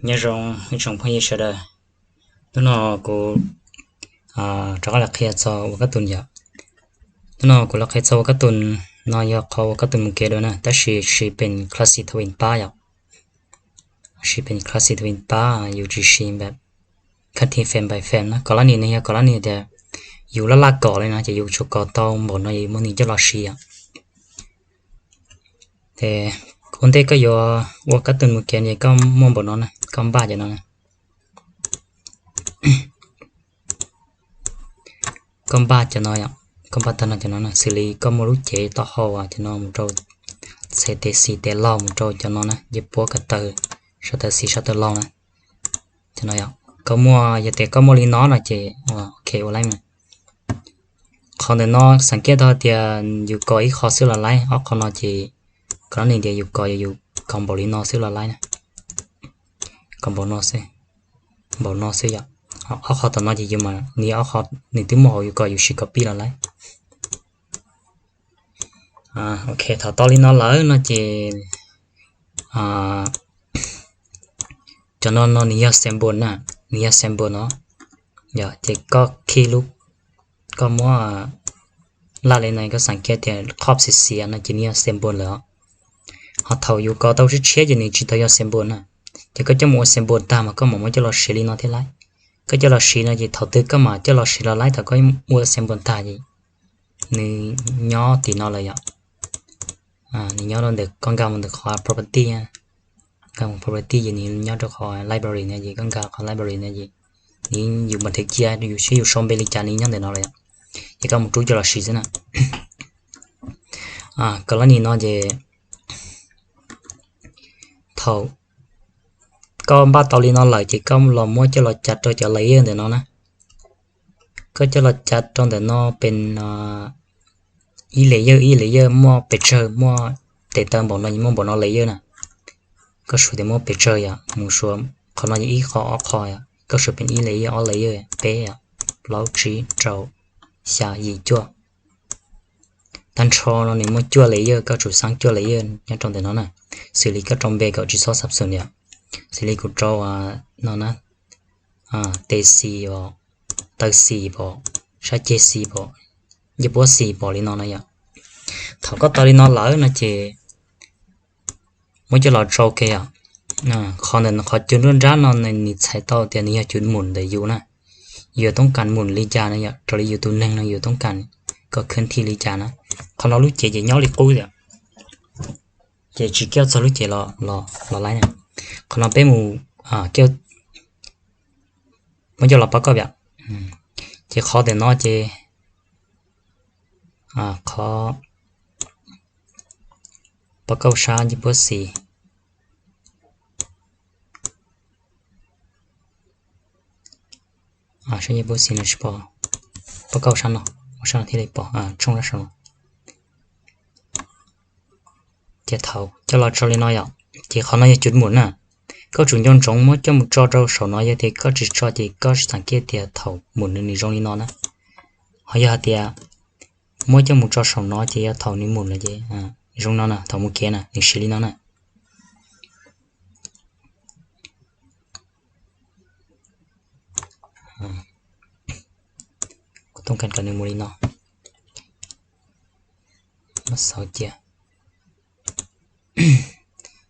Nyob zoo ib tsoom phooj ywg sawv daws, hnub no kuv rov qab los qhia txog ua kab tus yom. Hnub no kuv los qhia txog ua kab tus no yog qhov ua kab tus mus kev dua na, tab sis siv pem Classic Twin pab yom. Siv pem Classic Twin pab, yus tsis siv npam khab thi fem npam fem na. Kom lab nis nws yog kom lab nis tias yus laj laj kom li no ces yus tsuas kom tau npaum no yus muab nws coj los siv yom. Ces ua ntej koj yuav ua kab tus mus kev ces koj muaj npaum no na, koj npaj cov no na. Koj npaj cov no, koj npaj tag no cov no na, xws li koj muaj lub cev taub hau cov no mus rau txhais tes xis tes laug mus rau cov no na, yeej puab ko taw, sab taw xis sab taw laug na. Cov no yog koj muaj, yog tias koj muaj li no no ces ok ua laib na. Qhov ntawm no xav kiab tau tias yus kom ib qho xwb los laib, ob qho no ces kom lab nis tias yus kom, yus kom npaum li no xwb los laib na. Kom npaum no xwb, npaum no xwb yom. Ob qho tom no ces yus mas nws ob qho nws twb muaj hauv yus kom yus siv copy los laib. Ok, thaum tau li no lawm no ces cov no no nws yog symbol na, nws yog symbol no. Yog ces koj khij lub, koj muab laj li no koj xav kiab tias qhov xis xiav no ces nws yog symbol lawm. Ho thaum yus kom tau tshiab tshiab ces nws tsis tau yog symbol na. Ces koj coj mus ua symbol tag mas koj mam muab coj los siv li no thiab laib. Koj coj los siv no ces thaum twg koj mam coj los siv los laib, thaum koj ua symbol tag ces nws nyob tim no lawm yom. Nws nyob rau ntawm koj nkag mus ntawm qhov property, nkag mus property ces nws nyob rau qhov library no ces koj nkag qhov library no ces nws, yus npam thwv cia yus seb yus sau npe li cas nws nyob ntawm no lawm yom. Ces koj mus rub coj los siv xwb na. Kom lab nis no ces thaum koj npaj tau li no lawm ces koj los muab coj los cav rau cov layer ntawm no na. Koj coj los cav rau ntawm no pem ib layer ib layer muaj pes tsawg, muaj tes taw npaum no muaj npaum no layer na. Koj suav tias muaj pes tsawg yom, mus suav qhov no yog ib qho ob qho yom, koj suav pem ib layer ob layer peb yom, plaub tsib rau xya yim cuaj. Tag nrho no nws muaj cuaj layer, koj tsum xaab cuaj layer nyob rau ntawm no na. Xws li koj rau npe kom tsis txhob xab xum yom. Xws li kuv rau no na, tes xis pom, taw xis pom, sab ceg xis pom, yeej puab xis pom li no na yom. Thaum koj tau li no lawm no ces muab coj los tsau ke yom. Qhov ntawm qhov cub nruab nrab no nws txhais tau tias nws yog cub mus ntawm yus na. Yus toob kas mus li cas no yom, raws li yus tus neeg no yus toob kas kom khwv thi li cas na. Qhov no lub cev ces nyob li qub yom, ces tsis kiaj txog lub cev los laib na. Qhov no peb mus, muab coj los pab kauj yom. Ces qhov ntawm no ces qhov pab kauj sab yeej puab xis, sab yeej puab xis no tsis pom, pab kauj sab no, ua sab no thiaj li pom, tshooj sab saud no. Ces thaum coj los tso li no yom, ces qhov no yog cub mus na. Koj tsum nco ntsoov muab coj mus tso rau saum no, yog tias koj tsis tso ces koj tsis txav kiaj tias thaum mus nws nws zoo li no na. Ho yog hais tias muab coj mus tso saum no ces yog thaum nws mus lawm ces zoo no na, thaum mus kev na nws siv li no na. Kuv toob kas kom nws mus li no. Muab xauv cia,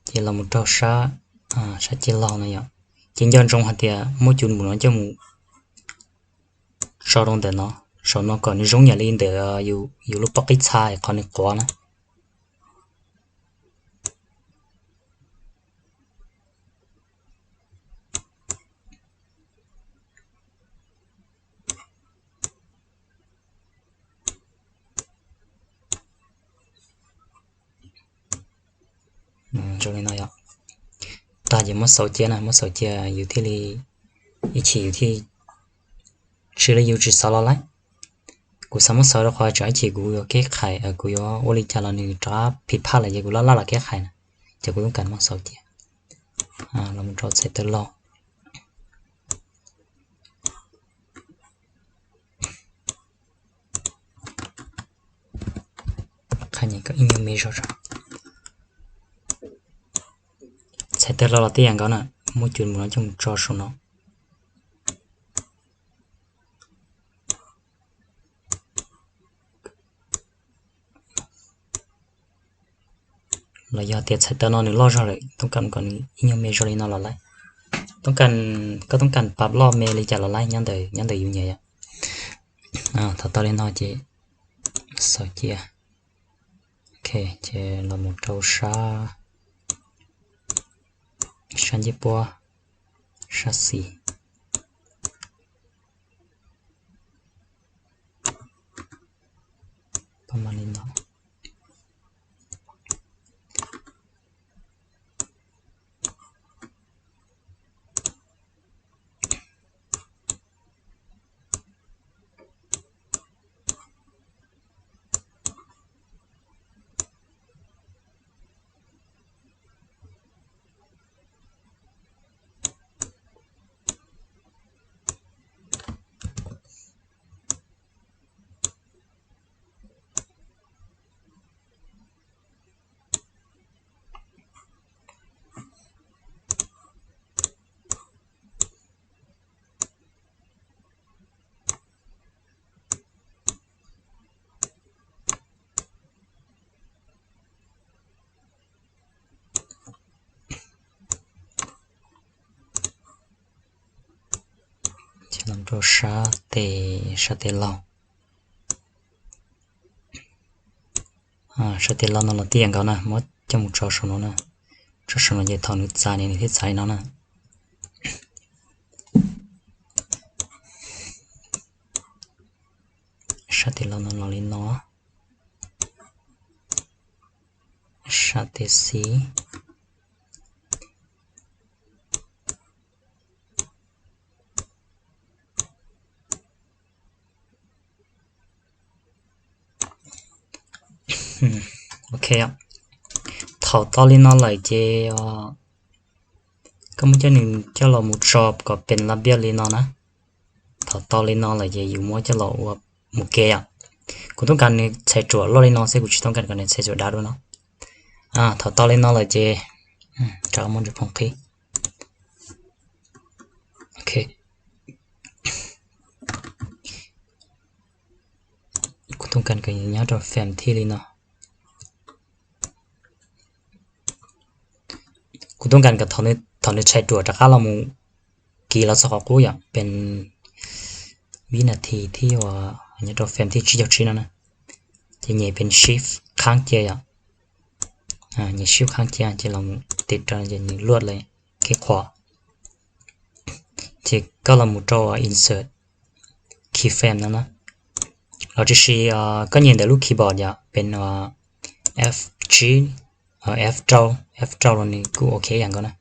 ces los mus rau sab, sab ceg laug no yom. Ces nco ntsoov hais tias muab cub mus no coj mus tso rau ntawm no, saum no kom nws zoo yam li ntawm yus lub pob qib txha qhov nws quav na. Zoo li no yom. Tag ces muab xauv cia na, muab xauv cia yus thiaj li, ib chim yus thiaj, tsis li yus tsis xauv los lawm. Kuv xav muab xauv rau qhov tsam ib chim kuv yuav keb qhais, kuv yuav ua li cas los nws rov qab phim phaj lawm ces kuv laj laj los keb qhais na. Ces kuv toob kas muab xauv cia, los mus rau txhais taw laug. Qhov ib nyuag me zog, txhais taw laug los tib yam nkaus na. Muab cov mus no coj mus tso saum no. Los yog tias txhais taw no nws loj zog lawm, toob kas kom nws ib nyuag me zoo li no los laib. Toob kas, koj toob kas pab loj me li cas los laib, nyob ntawm yus nyiam yom. Thaum tau li no ces xaus cia. Ok, ces los mus rau sab, sab ncej puab, sab xis. Pab mam li no. Rau sab tes, sab tes laug. Sab tes laug no los tib yam nkaus na, muab coj mus tso saum no na. Tso saum no ces thaum nws txav ne nws thiaj txav li no na. Sab tes laug no los li no. Sab tes xis. Ok, thaum tau li no lawm ces koj muab coj nws coj los mus tso kom pes lab npiab li no na. Thaum tau li no lawm ces yus muab coj los ua mus ke yom. Kuv toob kas nws txhais ruam loj li no xwb, kuv tsis toob kas kom nws txhais ruam dav dua no. Thaum tau li no lawm ces rov muab ntsws phooj qhib. Ok, kuv toob kas kom nyob rau fem thij li no. Kuv toob kas kom thaum nws txhais ruam rov qab los mus kiv los txog qhov qub yom, pes vib nas this thib uas nyob rau fem thij tsib caug tsib no na. Ces nyem pes shift qhab cia yom. Nyem shift qhab cia ces los mus tiv rau ces nws luaj lawm, kev qhuas. Ces koj los mus rau insert keyframe no na. Los tsis, koj nyem ntawm lub keyboard yom, pes F tsib, F rau, F rau los nws kuj ok ib yam nkaus na.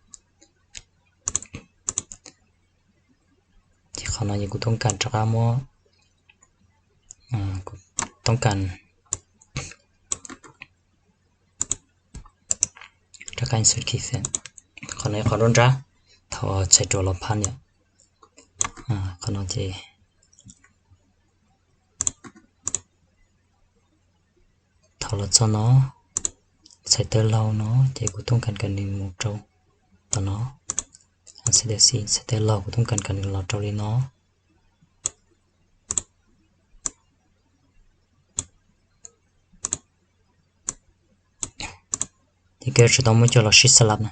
Ces qhov no ces kuv toob kas rov qab muab, kuv toob kas rov qab insert keyframe. Qhov no yog qhov nruab nrab, thaum txhais ruam los phab yom. Qhov no ces thaum los txog no, txhais taw laug no ces kuv toob kas kom nws mus rau tom no. Txhais taw laug kuv toob kas kom nws los rau li no. Ces koj tsis tau muab coj los shift slab na.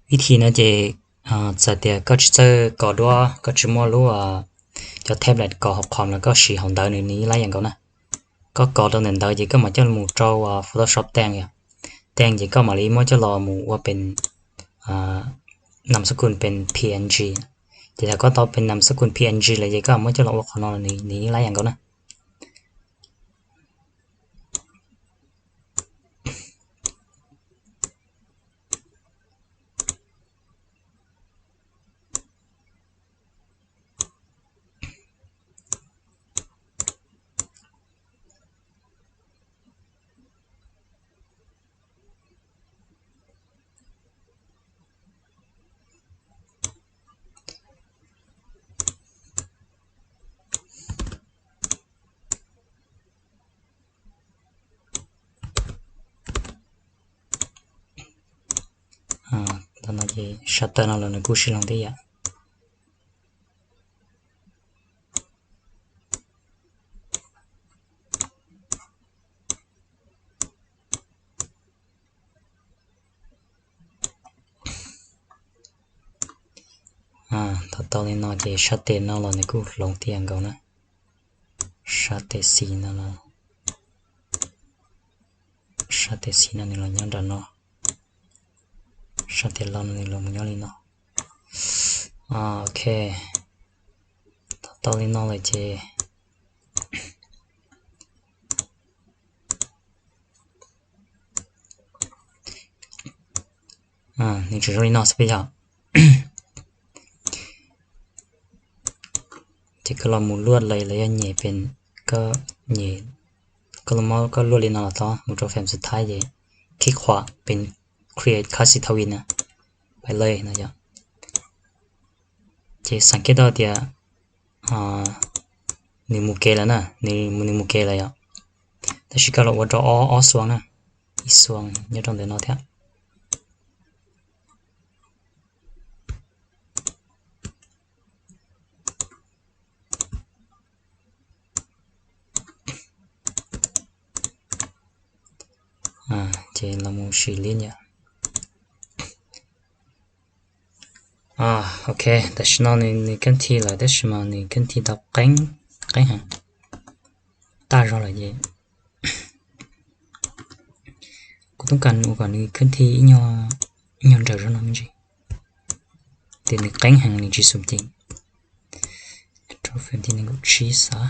Vib thim no ces txawm tias koj tsis txawj kos duab, koj tsis muaj lub, cov tablet kos hauv qhov los koj siv hauv ntawv nws nws yeej laib yam nkaus na. Koj kos rau ntawm ntawv ces koj mam coj mus rau Photoshop teem yom. Teem ces koj mam li muab coj los mus ua pes nam xab kus pes P N G. Ces thaum koj tau pes nam xab kus P N G lawm ces koj muab coj los ua qhov no nws yeej laib yam nkaus na. Ces shutter no los nws kuj sib loog tib yam. Thaum tau li no ces sab tes no los nws kuj hloov tib yam nkaus na. Sab tes xis no los, sab tes xis no nws los nyob nram no, sab tes laug no nws los mus nyob li no. Ok, thaum tau li no lawm ces nws tseem zoo li no xwb yog. Ces koj los mus luaj lawm los yog nyem pes, koj nyem, koj los muab koj luaj li no los tau, mus rau fem xub thawj ces khib qhuam pes create custom toolbar na, pais lawm no yom. Ces xav kev tau tias nws mus kev lawm na, nws mus kev lawm yom. Tab sis koj los ua rau ob, ob xuas na, ib xuas nyob rau ntawm no thiab. Ces los mus sim li yom. Ok, tam sim no nws, nws keeb thi lawm tab sis mas nws keeb thi tau qeeb, qeeb heev, tag zog lawm ces kuv toob kas ua kom nws keeb thi ib nyuag nrawm zog no me ntsis, tias nws qeeb heev nws tsis xum ceev. Rau fem thi nees nkaum tsib xav.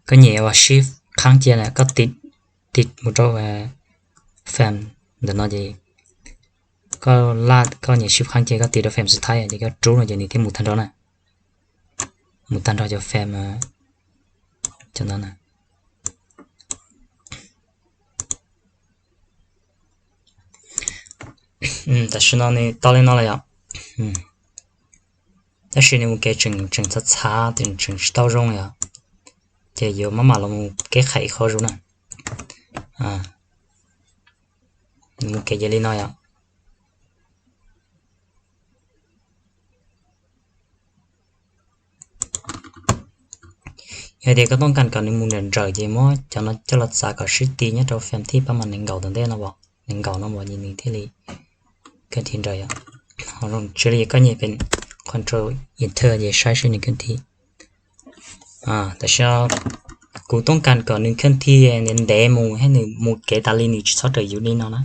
Koj nyem ua shift qhab cia, koj tiv, tiv mus rau fem ntawm no ces koj laj, koj nyem shift qhab cia koj tiv rau fem xub thawj ces koj rub no ces nws thiaj mus tag nrho na, mus tag nrho cov fem cov ntawd na. Tam sim no nws tau li no lawm yom. Tab sis nws mus kev tseem, tseem txhav txhav, tseem tsis tau zoo yom. Ces yuav maj mam los mus keb qhais ib qho zus na. Nws mus kev ces li no yom. Yog tias koj toob kas kom nws mus nrawm nrawm ces muab cov no coj los txav kom sib ti nyob rau fem thib pab mas nees nkaum tom ntej no, nees nkaum no mas nws thiaj li keeb thi nrawm yom. Ho zoo tsis li koj nyem pes control enter ces saib seb nws keeb thi. Tam sim no kuv toob kas kom nws keeb thi ntev ntev mus thiab nws mus kev tas li nws tsis txhob raws yus li no na.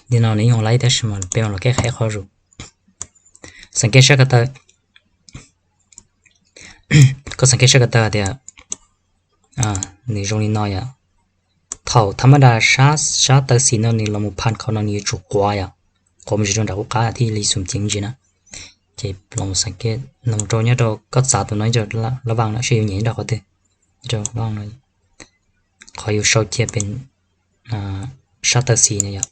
Li no nws yeej ua laib tab sis mas peb los keb qhib qhov zus. Xeem kev sab ko taw, koj xeem kev sab ko taw tias nws zoo li no yom. Thaum tha mab das sab taw xis no nws los mus phaj qhov no nws yuav tsum quav yom, quav mus tsis rau nram qub qab thiaj li xum ceev ntsis na. Ces los mus xeem kev no rau nyob rau koj txav tus no rau lab vaj no seb yus nyem nyob rau qhov twg, rau lab vaj no, qhov yus sau cia pes sab taw xis no yom.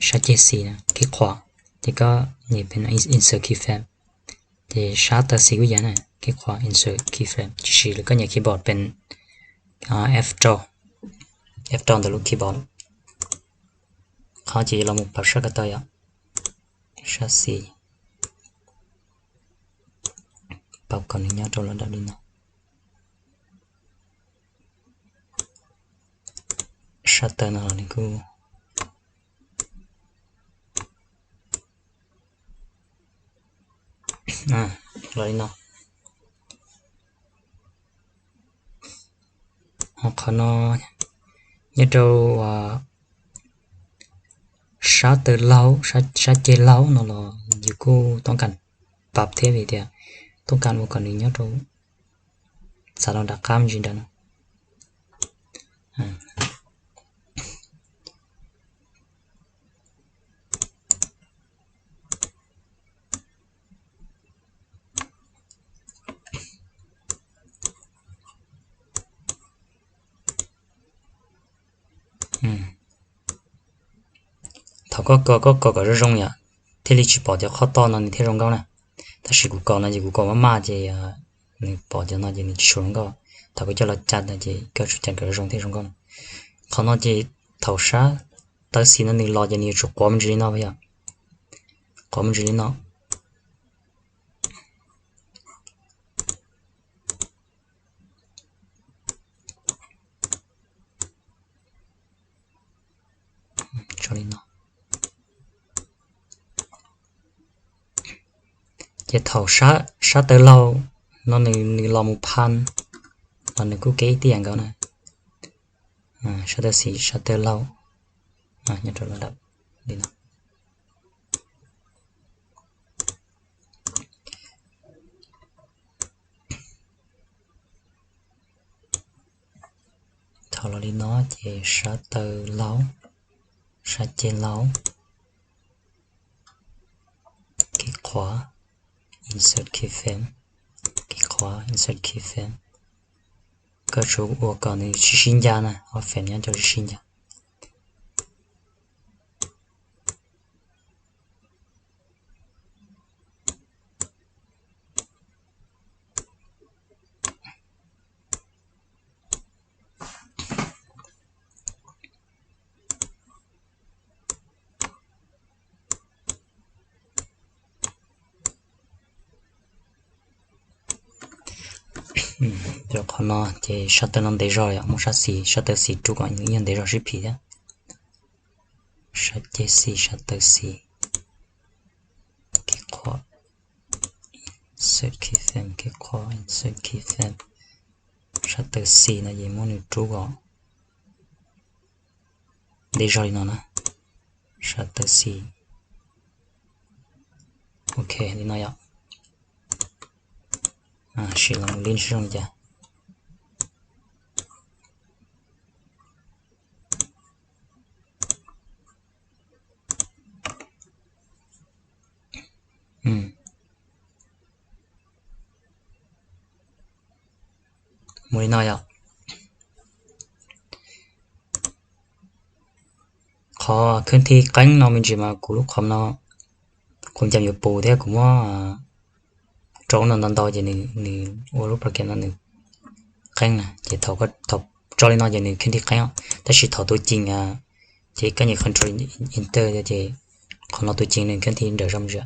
Sab ceg xis no khib qhuam, ces koj nyem pes insert keyframe, ces sab taw xis kuj yog na, khib qhuam insert keyframe, tiam sis koj nyem keyboard pes F rau, F rau ntawm lub keyboard. Qhov ces yuav los mus pab sab ko taw yom, sab xis, pab kom nws nyob rau lawv dam li no. Sab taw no los nws kuj los li no. Ho qhov no nyob rau sab taw laug, sab ceg laug no los yus kuj toob kas pab thiab vim tias toob kas ua kom nws nyob rau txav rau nram qab me ntsis nram no. Thaum koj kos, koj kos kom zoo zoo yom, thiaj li tsis pom cov qhov toj no nws thiaj zoo nkauj na. Tab sis kuv kos no ces kuv kos maj maj ces Nws pom cov no ces nws tsis tshua zoo nkauj. Thaum koj coj los cais no ces koj tsum cais kom zoo thiaj zoo nkauj no. Qhov no ces thaum sab taw xis no nws los ces nws yuav tsum quav me ntsis li no yom. Quav me ntsis li no. Li no. Ces thaum sab taw laug no nws los mus phas los nws kuj kev ib yam nkaus na. Sab taw xis sab taw laug nyob rau lub dawm li no. Thaum los li no ces sab taw laug, sab ceg laug, kev qhuav, insert keyframe, kev qhuav, insert keyframe. Koj tsum ua kom nws sib sib ncag na, ob frame nyob rau sib sib ncag. Rau qhov no ces sab taw no ntev zog yom, muab sab xis, sab taw xis rub kom nws ib nyuag ntev zog sib phim thiab. Sab ceg xis, sab taw xis, kev qhuav, insert keyframe, kev qhuav, insert keyframe. Sab taw xis no ces muab nws rub kom ntev zog li no na. Sab taw xis. Ok, li no yom. Sim los mus li sib zoo li cas. Mus li no yom. Qhov khwb thi qeeb no me ntsis mas kuv lub qhov no kuv ncaim yuav pus thiab kuv muab rau no ntau ntau ces nws ua lub program no nws qeeb na, ces thaum tso li no ces nws khwb thi qeeb, tab sis thaum tus ceev ces koj nyem control enter ces qhov no tus ceev nws khwb thi nrawm zog ntsia.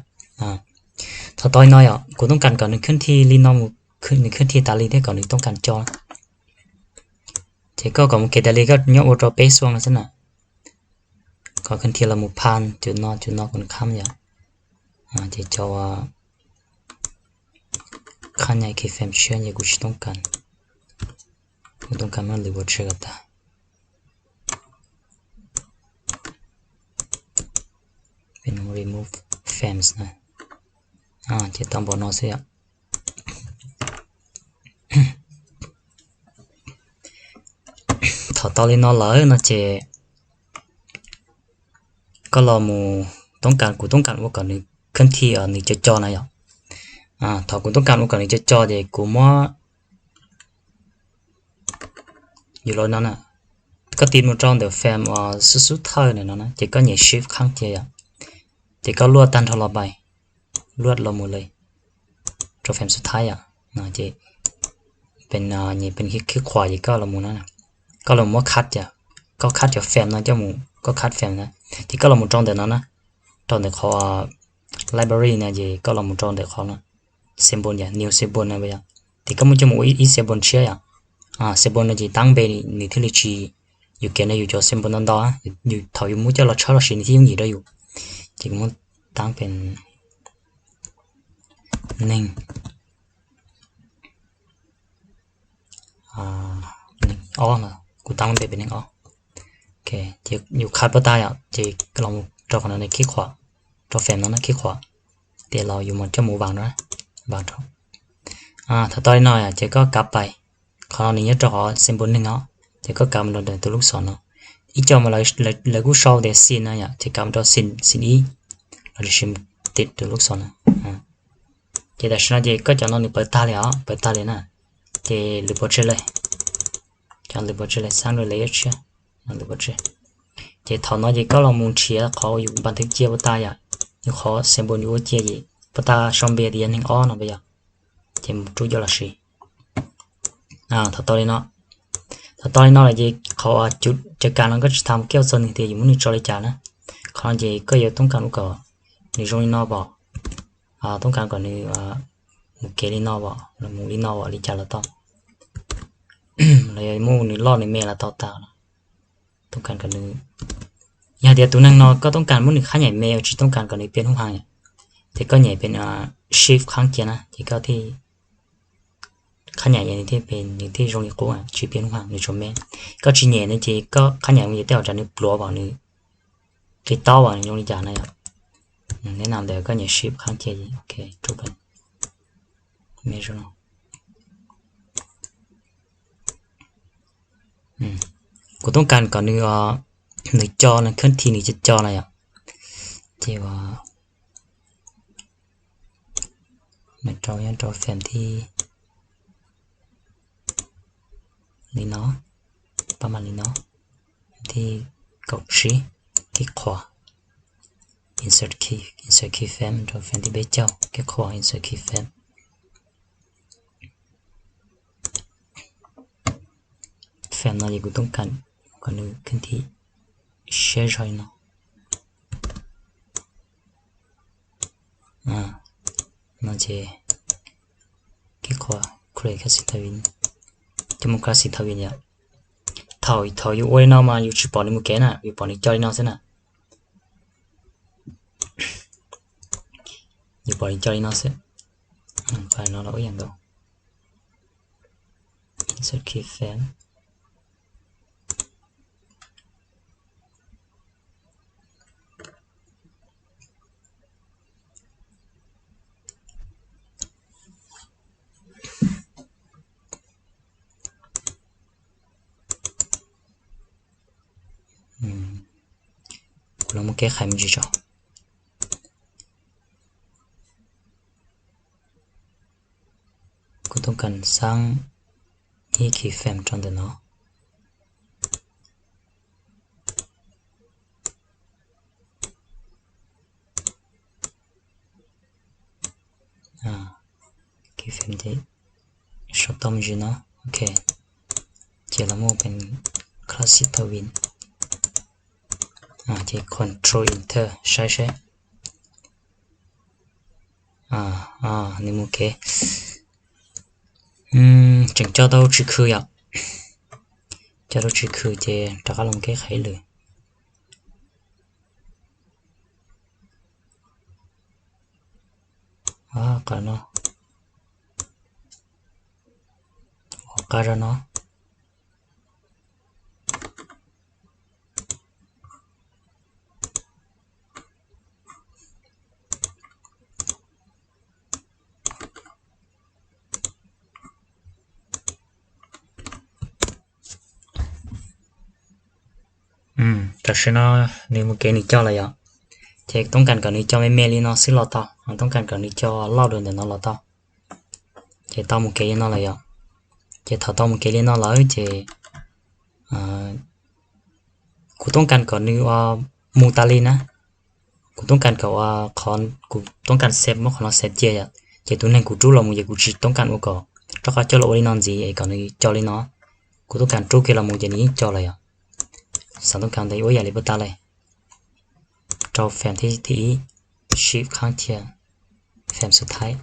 Thaum tau li no yom, kuv toob kas kom nws khwb thi li no, nws khwb thi tas li thiab kom nws toob kas co. Ces koj kom mus kev tas li koj nyob ua rau peb xuaj no xwb na. Kom khwb thi los mus phas cov no, cov no kom nws khab yom. Ces cov khab nyais keyframe tshiab ces kuv tsis toob kas. Kuv toob kas muab lwm pov tseg kom tag. Remove frames na. Ces tau npaum no xwb yom. Thaum tau li no lawm no ces koj los mus toob kas, kuv toob kas ua kom nws khwb thi nws co co na yom. Thaum kuv toob kas ua kom nws co co ces kuv muab yus los no na, koj tig mus rau ntawm frame uas xub xub thawj ntawm no na ces koj nyem shift qhab cia yom, ces koj luaj tag nrho los pais, luaj los mus li rau frame xub thawj yom. Ces pes nyem pes khib qhuas ces koj los mus no, koj los muab cut yom, koj cut cov frame no coj mus, koj cut frame na, ces koj los mus rau ntawm no na, rau ntawm qhov library na ces koj los mus rau ntawm qhov no, symbol yom, new symbol na yom. Ces koj muab coj mus ua ib symbol tshiab yom. Symbol no ces tab npe nws thiaj li tsis, yus kev no yus cov symbol ntau ntau, yus thaum yus muab coj los tshawb los sis nws thiaj yooj yim rau yus. Ces kuv muab tab pes neeg, neeg ob no, kuv tab npe pes neeg ob. Ces yus cut puas tag yom, ces los rau qhov no khib qhuas, rau frame no na khib qhuas, ces los yus mus coj mus vas no, vas rau. Thaum tau li no ces koj kav pais, qhov no nws nyob rau qhov symbol neeg os, ces koj kav mus rau ntawm tus lub xom no. Ib co mas lawv kuj sau tias scene no yom, ces kav mus rau scene, scene ib, los sis tim tus lub xom no. Ces tam sim no ces koj cov no nws pawv tag li os, pawv tag li na. Ces lwm pov tseg li, cov lwm pov tseg li xab rau li ib tshiab, lwm pov tseg. Ces thaum no ces koj los mus nrhiav qhov yus npas thwv cia puas tag yom, yus qhov symbol yus ua cia ces puas tag sau npe tias yog neeg ob no puas yog, ces mus rub coj los sis. Thaum tau li no, thaum tau li no lawm ces qhov cawv kas no koj tsis tas mus kiag ua txog nws tias yus muab nws tso li cas na. Qhov no ces koj yuav toob kas ua kom nws zoo li no pom, toob kas kom nws mus kev li no pom, los mus li no pom li cas los tau, los yog muab nws loj nws me los tau tas. Toob kas kom nws, yog hais tias tus neeg no koj toob kas muab nws qhab nyam me, tsis toob kas kom nws piam hub hab, ces koj nyem pes shift qhab cia na ces koj thiaj qhab nyam, nws thiaj pes, nws thiaj zoo li qub, tsis piam hub hab, nws tsuas me. Koj tsis nyem no ces koj qhab nyam mus ces tej zaum nws pluav pom, nws kev taub pom nws zoo li cas na yom. Neb no ntawd koj nyem shift qhab cia, ok, rub pes me zoo. Kuv toob kas kom nws, nws co, nws khab thi nws co co na yom. Ces ua, nws rau, nyob rau fem thib li no, pab mam li no, thib kaum tsib, thib qhua, insert key, insert keyframe rau fem thib peb caug, kev qhua insert keyframe. Fem no ces kuv toob kas kom nws khab thi siab zog li no. No ces kev qhua create custom view, coj mus custom view yom. Thaum, thaum yus ua li no mas yus tsis pom nws mus kev na, yus pom nws co li no xwb na. Yus pom nws co li no xwb. Pab no los ib yam nkaus. Insert keyframe. Kuv los muab kev qhais me ntsis tso. Kuv toob kas xab ib keyframe rau ntawm no. Keyframe ces sau tau me ntsis no, ok. Ces los muab pes custom view, ces control enter saib seb. Nws mus kev. Tseem co tau tsis khw yom. Co tau tsis khw ces rov qab los kev qhais ib lwm. Qhov no, qhov qab zog no. Tam sim no nws mus kev nws co lawm yom. Ces toob kas kom nws co me me li no xwb los tau, toob kas kom nws co loj dua ntawm no los tau. Ces tau mus kev li no lawm yom. Ces thaum tau mus kev li no lawm ces kuv toob kas kom nws ua mus tas li na. Kuv toob kas kom ua qhov, kuv toob kas save, muab qhov no save cia yom. Ces tus neeg kuv rub los mus ces kuv tsis toob kas ua kom rov qab coj los ua li no ntxiv es kom nws co li no. Kuv toob kas rub kiag los mus ces nws yeej co lawm yom. Xav toob kas ntawd ua yam li puas tas li. Rau fem thib, thib ib, shift qhab cia, fem xub thawj,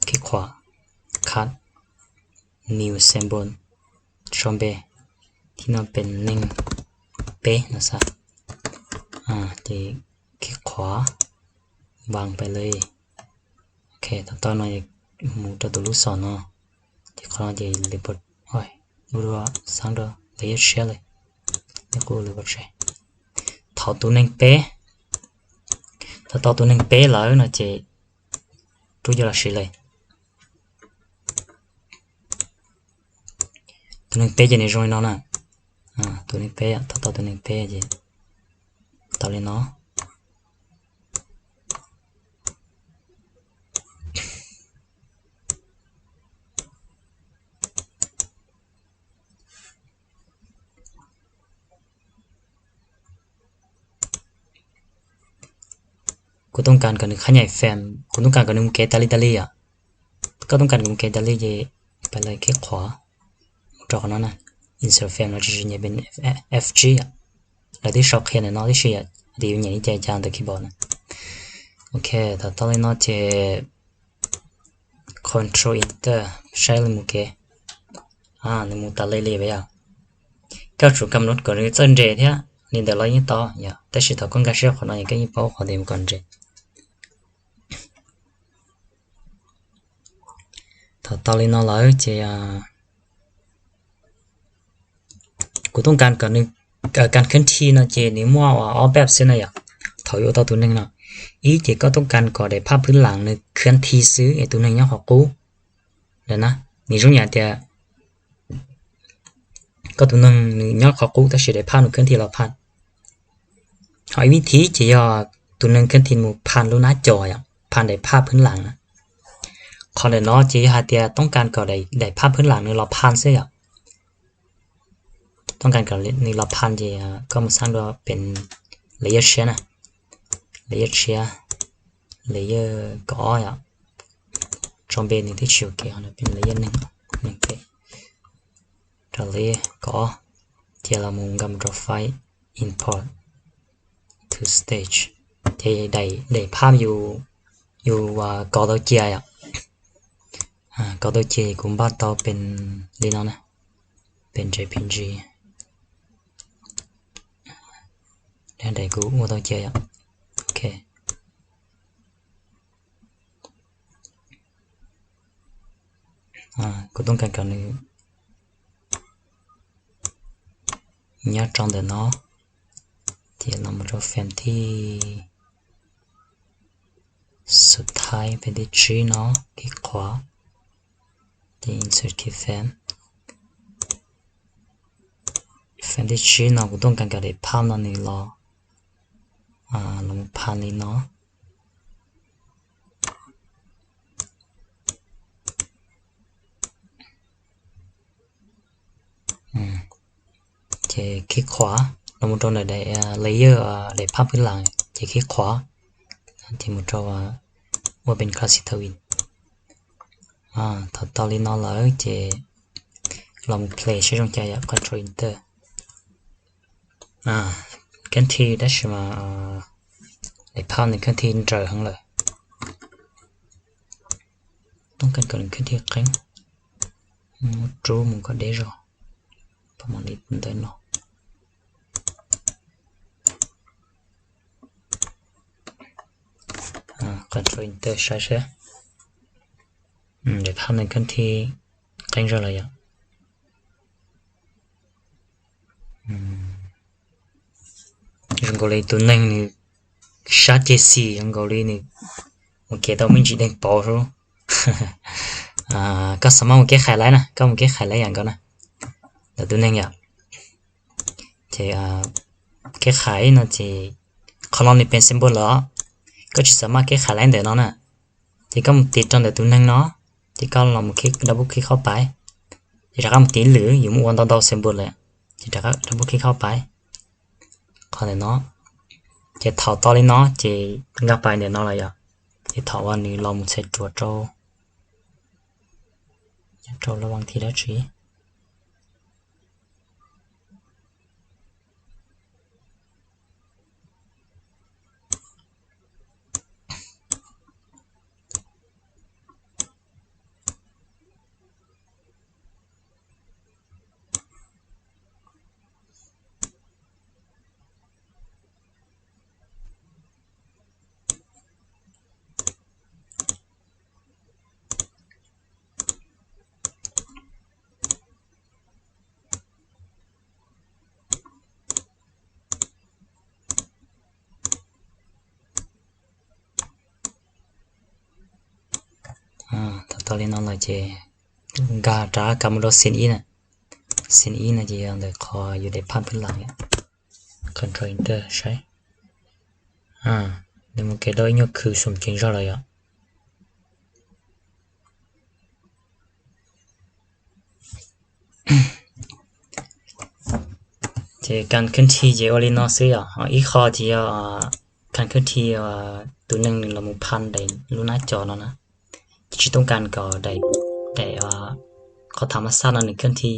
khib qhuas, cut, new symbol, sau npe, thib no pes neeg peb no xav. Ces khib qhuas, npas pes li. Ok, thaum tau no mus rau tus lub xom no, ces qhov no ces li, ua dua xav rau li yog siab li, yog kuv li pov tseg. Thaum tus neeg peb, thaum tau tus neeg peb lawm no ces rub coj los siv li. Tus neeg peb ces nws zoo li no na. Tus neeg peb, thaum tau tus neeg peb ces tau li no. Kuv toob kas kom nws qhab nyais fem, kuv toob kas kom nws mus kev tas li tas li yom. Koj toob kas kom mus kev tas li ces pes li khib qhuas, rau qhov no na. Insert frame no tsis tsis nyiam pes F G yom. Lawv twb sau qhia ntawm no tib si yom, tias yus nyiam li cas cas ntawm keyboard na. Ok, thaum tau li no ces Control Enter saib li mus kev. Nws mus tas li li yom. Koj tsum kam nws kom nws txawj nres thiab, li ntawd los yeej tau yom, tab sis thaum koj nkag siab qhov no es koj yeej paub qhov tias mus kom nres. Thaum tau li no lawm ces kuv tooj kas kom nws, kas khab thi no ces nws muaj ob pab xwb na yom. Thaum yuav ua tau tus neeg no, ib ces koj tooj kas kom daim phaj phwb lam nws khab thi xwb es tus neeg nyob qhov qub. Lawm na, nws zoo yam tias koj tus neeg nws nyob qhov qub tab sis daim phaj nws khab thi los phaj. Ho ib vib thib ces yog tus neeg khab thi mus phaj lub nab cos yom, phaj daim phaj phwb lam na. Qhov ntawm no ces yog hais tias tooj kas kom daim phaj phwb lam nws los phaj xwb yom. Tooj kas kom nws los phaj ces koj mus xab dua pem layer tshiab na, layer tshiab, layer kaum ob yom. Tso npe nws twb tsis ua ke, pem layer neeg, neeg pem, rau layer kaum ob, ces los mus nkag mus rau file import to stage, ces daim phaj yus, yus kov tau cia yom. Kov tau cia kuv npaj tau pem li no na, pem J P G. Daim kuv ua tau cia yom. Ok, kuv tooj kas kom nws nyob rau ntawm no, ces los mus rau frame thib xub thawj, frame thib tsib no, khib qhuav, ces insert keyframe. Frame thib tsib no kuv tooj kas kom daim phaj no nws los, los mus phaj li no. Ces khib qhuav los mus rau ntawm daim layer, daim phaj phwb lam ces khib qhuav, ces mus rau ua pem class twin. Thaum tau li no lawm ces los mus play saib zoo cas yom, control enter. Khab thi tab sis mas daim phaj nws khab thi nrawm heev lawm. Tooj kas kom nws khab thi qeeb, muab rub mus kom deb zog, pab mam li ntawm no. Control enter saib seb, daim phaj nws khab thi qeeb zog lawm yom. Zoo nkaus li tus neeg nws sab ceg xis, zoo nkaus li nws mus kev tau me ntsis deeg pauv sub. Koj xav mas mus kev khais laib na, koj mus kev khais laib yam nkaus na, ntawm tus neeg yom. Ces kev khais no ces qhov no nws pem symbol lawm, koj tsis xav mas kev khais laib ntawm no na, ces koj mus tiv rau ntawm tus neeg no, ces koj los mus double click qhov pais, ces rov qab mus tiv lwm, yus muaj ua ntau ntau symbol lawm, ces rov qab double click qhov pais, qhov ntawm no. Ces thaum tau li no ces nkag pais ntawm no lawm yom. Ces thaum uas nws los mus txhais ruam rau, rau lub vas thiv dab tsi. Thaum tau li no lawm ces nkag rov qab mus rau scene ib na. Scene ib no ces yog ntawm qhov yus daim phaj phwb lam, control enter saib. Nws mus kev tau ib nyuag khw xum ceev zog lawm yom. Ces kas khab thi ces ua li no xwb yom, ho ib qho ces yog kas khab thi tus neeg nws los mus phaj daim lub nab cos no na, ces tsis tooj kas kom daim, qhov thav mas xaj no nws khab thi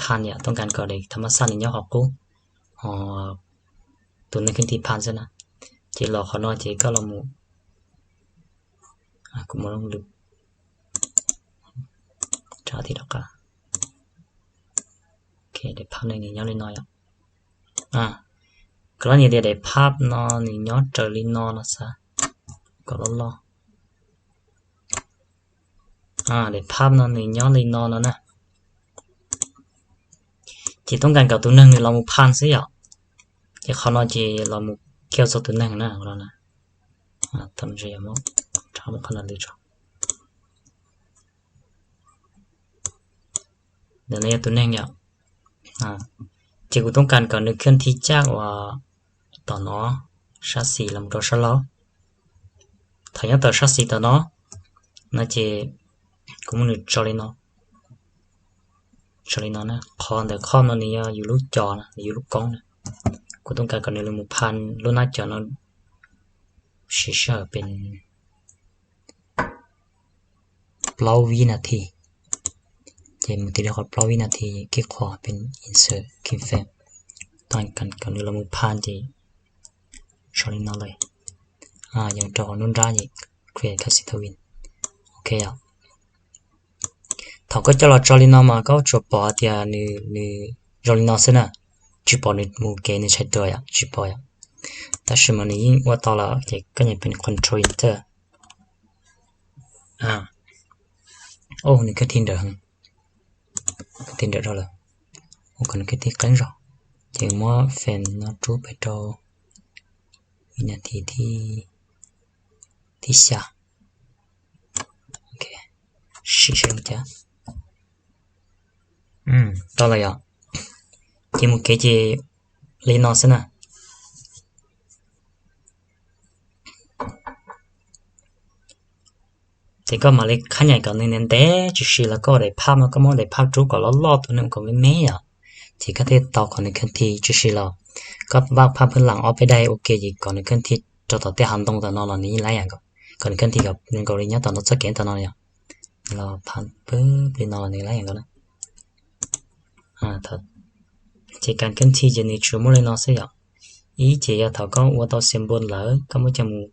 phaj yom, tooj kas kom daim tha mab xaj nws nyob qhov qub, ho tus neeg kev thi phaj xwb na. Ces los qhov no ces koj los mus, kuv mus lwm, rov qab, daim phaj no nws nyob li no yom. Koj los nias tias daim phaj no nws nyob raws li no no xav, kom loj loj. Daim phaj no nws nyob li no no na. Ces tooj kas kom tus neeg nws los mus phaj xwb yom. Ces qhov no ces los mus kiag txog tus neeg na. Ntawm no yog tus neeg yom. Ces kuv tooj kas kom nws kev thi caj uas tom no, sab xis los rau sab laug. Thaum nyob tom sab xis tom no, no ces kuv muab nws tso li no, tso li no na. Qhov ntawm khoj no nws yog yus lub cov na, yus lub koob na. Kuv tooj kas kom nws los mus phaj lub nab cov no siv sij hawm pes plaub vib nas this. Ces mus tim li qhov plaub vib nas this, kis qhov pes insert keyframe. Tooj kas kom nws los mus phaj ces tso li no lawm. Yog rau qhov nruab nrab ces create custom view. Ok yom. Thaum koj coj los tso li no mas koj tsuas pom tias nws zoo li no xwb na, tsis pom nws mus kev nws tshais tua yom, tsis pom yom. Tab sis mas nws yeej ua tau lawm ces koj nyem pes control enter. Nws kev thi nrawm, kev thi nrawm dhau lawm, ua kom nws kev thi qeeb zog. Ces muab frame no rub pes rau vib nas this thib xya. Sim saib cas. Tau lawm yom. Ces mus kev ces li no xwb na. Ces koj mam li khab nyaim kom nws ntev ntev tshwm sim los koj daim phaj no koj muab daim phaj rub kom loj loj tus neeg kom me me yom. Ces koj thiaj tau kom nws kev thi tshwm sim los. Koj vaj phaj phwj lam ob peb daim ua ke ces kom nws kev thi rau tom tej hav ntoo tom no los nws yeej lab yam nkaus. Kom nws kev thi kom nkaus li nyob tom no txoj kev tom no yom. Los phaj pwb li no los nws lab yam nkaus na. Ces kas kev thi ces nws tsuas muaj li no xwb yom. Ib ces yog thaum koj ua tau symbol lawm koj muab coj mus,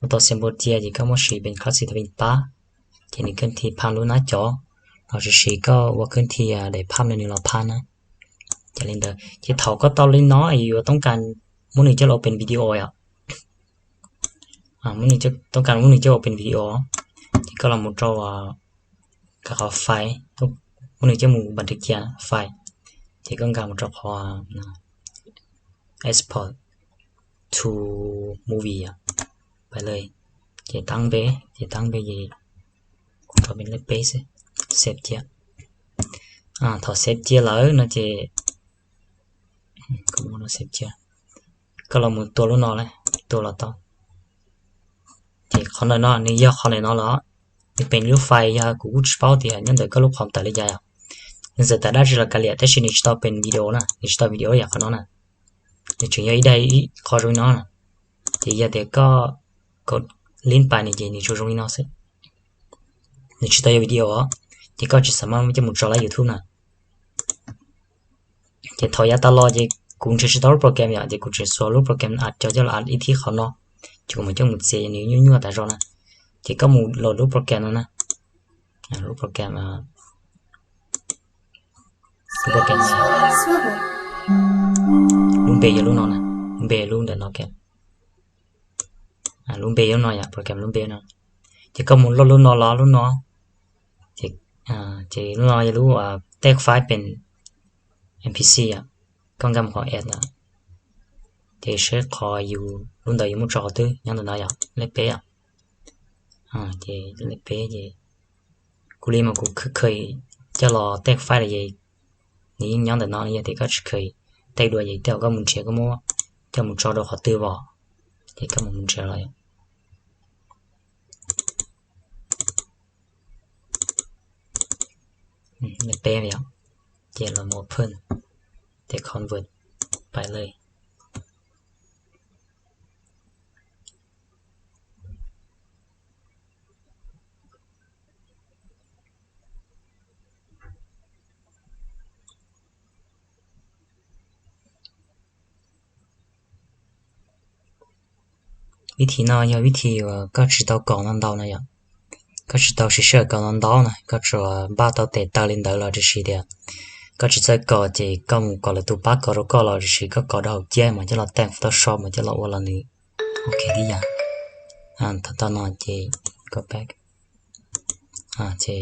ua tau symbol cia ces koj muab siv pes class custom view tab, ces nws kev thi phaj lub nab cov, los sis koj ua kev thi daim phaj no nws los phaj na. Ces li ntawd ces thaum koj tau li no yus yuav toob kas muab nws coj los open video yom. Toob kas muab nws coj open video, ces koj los mus rau qhov file, muab nws coj mus npas nrhiav cia file, ces koj nkag mus rau qhov export to movie, pais li, ces tab npe, ces tab npe ces rau peb xwb, save cia. Thaum save cia lawm no ces, save cia, koj los mus tua lub no, tua los tau. Ces qhov ntawm no nws yog qhov ntawm no los, nws pem lub file yog kuv kuj tsis paub tias nyob ntawm koj lub qhov tawm li cas yom. Nws txawm tawm dab tsi los kav liam tab sis nws tsis tau pem video na, nws tsis tau video yam qhov no na. Nws tseem yog ib daim ib qho zoo li no na. Ces yog tias koj kaum lib pais nws ces nws tsuas zoo li no xwb. Nws tsis tau yog video os, ces koj tsis xav maj coj mus tso lawm YouTube na. Ces thaum yav tas los ces kuv nrhiav tsis tau lub program yom, ces kuv tseem xuas lub program add cov coj los add ib thib qhov no, ces kuv mam coj mus txiav nws nyuaj nyuaj tas zog na. Ces koj mus load lub program no na, lub program, lub program, lub npe yog lub no na, lub npe lub ntawm no, lub npe lub no yom, program lub npe no. Ces koj mus load lub no los lub no, ces lub no yog lub text file pem M P C yom, koj nkag mus qhov add na, ces saib qhov yus lub ntawd yus muab tso qhov twg, nyob ntawm no yom, lej peb yom. Ces lej peb ces kuv li mas kuv kha coj los text file los ces nws yeej nyob ntawm no, yog tias koj tsis kha text dua ces tej zaum koj mus nrhiav koj muab coj mus tso rau qhov twg os, ces koj mus nrhiav los lej peb yom, ces los mus open, ces convert, pais li. Vib thim no yog vib thim uas koj tsis tau kom ntau ntau na yom. Koj tsis tau siv sij hawm kom ntau ntau na, koj tsuas npaj tau tes taw li ntawd los tiam sis tias koj tsis txawj kom ces koj mus kom lwm tus pab kom rau koj los tiam sis koj kom rau hauv cia mas coj los tag Photoshop mas coj los ua los nws ok tib yam. Thaum tau no ces go back, ces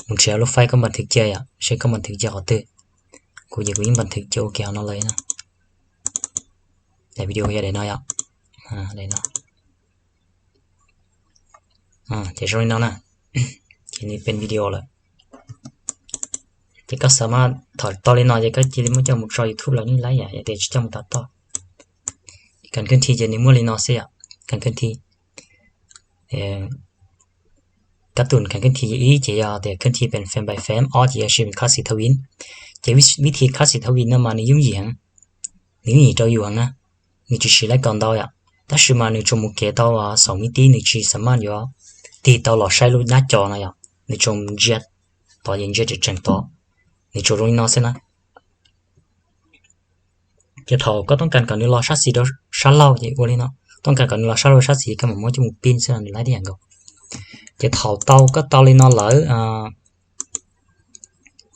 mus nrhiav lub file koj npam thwv cia yom, seb koj npam thwv cia qhov twg. Kuv ces kuv yeej npam thwv cia ua ke hauv no lawm na. Daim video yog daim no yom, daim no. Ces zoo li no na, ces nws pem video lawm. Ces koj xav mas thaum tau li no ces koj cia li muab coj mus tso YouTube los yeej laib yom, yog tias tsis coj mus tau toj. Kam kawg thi ces nws muaj li no xwb yom, kam kawg thi. Kab tus kam kawg thi ib ces yog tias kawg thi pem fan by fan, ob ces yog siv pem custom thawj vin. Ces vib thi custom thawj vin no mas nws yooj yim heev, nws yooj yim rau yus heev na, nws tsis siv laib kom ntau yom, tab sis mas nws tsuas mus kev tau xoom mi tib, nws tsis xam maj yuav tig tau los saib lub nab co no yom, nws tsuas ntsia tod ces ntsia tseem tseem tod, nws tsuas zoo li no xwb na. Ces thaum koj toob kas kom nws los sab xis rau sab laug ces ua li no, toob kas kom nws los sab laug sab xis koj mam muab coj mus pin xwb los nws laib tib yam nkaus. Ces thaum tau koj tau li no lawm,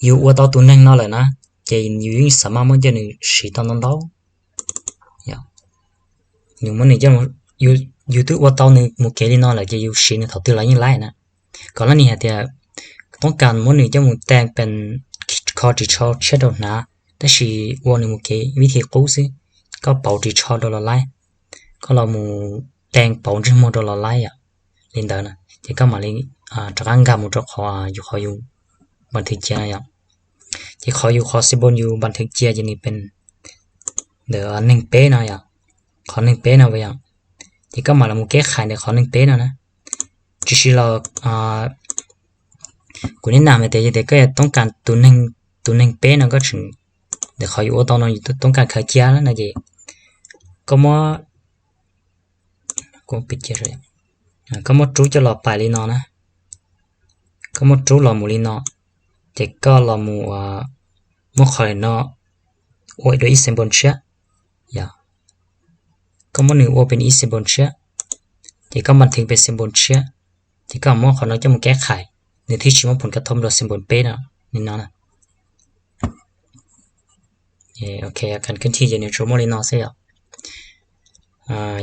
yus ua tau tus neeg no lawm na, ces yus yeej xam maj muab coj nws siv tau ntau ntau. Nws muab nws coj, yus twb ua tau nws mus kev li no lawm ces yus siv nws thaum twg los yeej laib na. Kom lab nim hais tias toob kas muab nws coj mus tag pem kho ris tsho tshiab rau hnav, tab sis ua nws mus kev vib thi qub xwb, koj pauv ris tsho rau los laib, koj los mus tag pauv ntsej muag rau los laib yom, li ntawd na ces koj mam li rov qab nkag mus rau qhov yus qhov yus npam thwv cia no yom. Ces qhov yus qhov xi npoo yus npam thwv cia ces nws pem ntawm neeg peb no yom, qhov neeg peb no yom. Ces koj mam los mus keb khais ntawm qhov neeg peb no na. Tsis siv los kuv neb nam hais tias yog tias koj yuav toob kas tus neeg peb no koj tseem, ntawm qhov yus ua tau no yus toob kas khaws cia no ces koj muab, koj muab rub coj los pais li no na, koj muab rub los mus li no, ces koj los mus muab qhov no ua dua ib xi npoo tshiab, yog koj muab nws ua pem ib xi npoo tshiab, ces koj npam thwv pem xi npoo tshiab, ces koj muab qhov no coj mus keb khais, nws thiaj tsis muab phoo ka thom rau xi npoo peb no, li no na. Ok, kam kawg thi ces nws tsuas muaj li no xwb yom.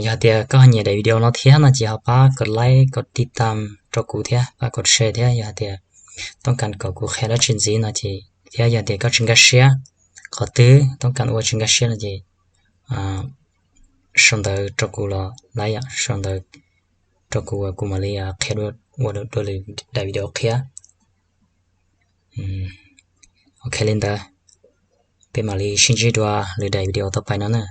Yog tias koj ho nyiam daim video no thiab no ces ho pab kom like kom tiv tam rau kuv thiab pab kom share thiab, yog tias toob kas kom kuv qhia dab tsi ntxiv no ces, thiab yog tias koj tsis nkag siab, qhov twg toob kas ua tsis nkag siab no ces sau ntawv rau kuv los laib yom, sau ntawv rau kuv, kuv mam li qhia ua dua lwm daim video qhia. Ok li ntawd, peb mam li sib ntsib dua lwm daim video tau pais no na.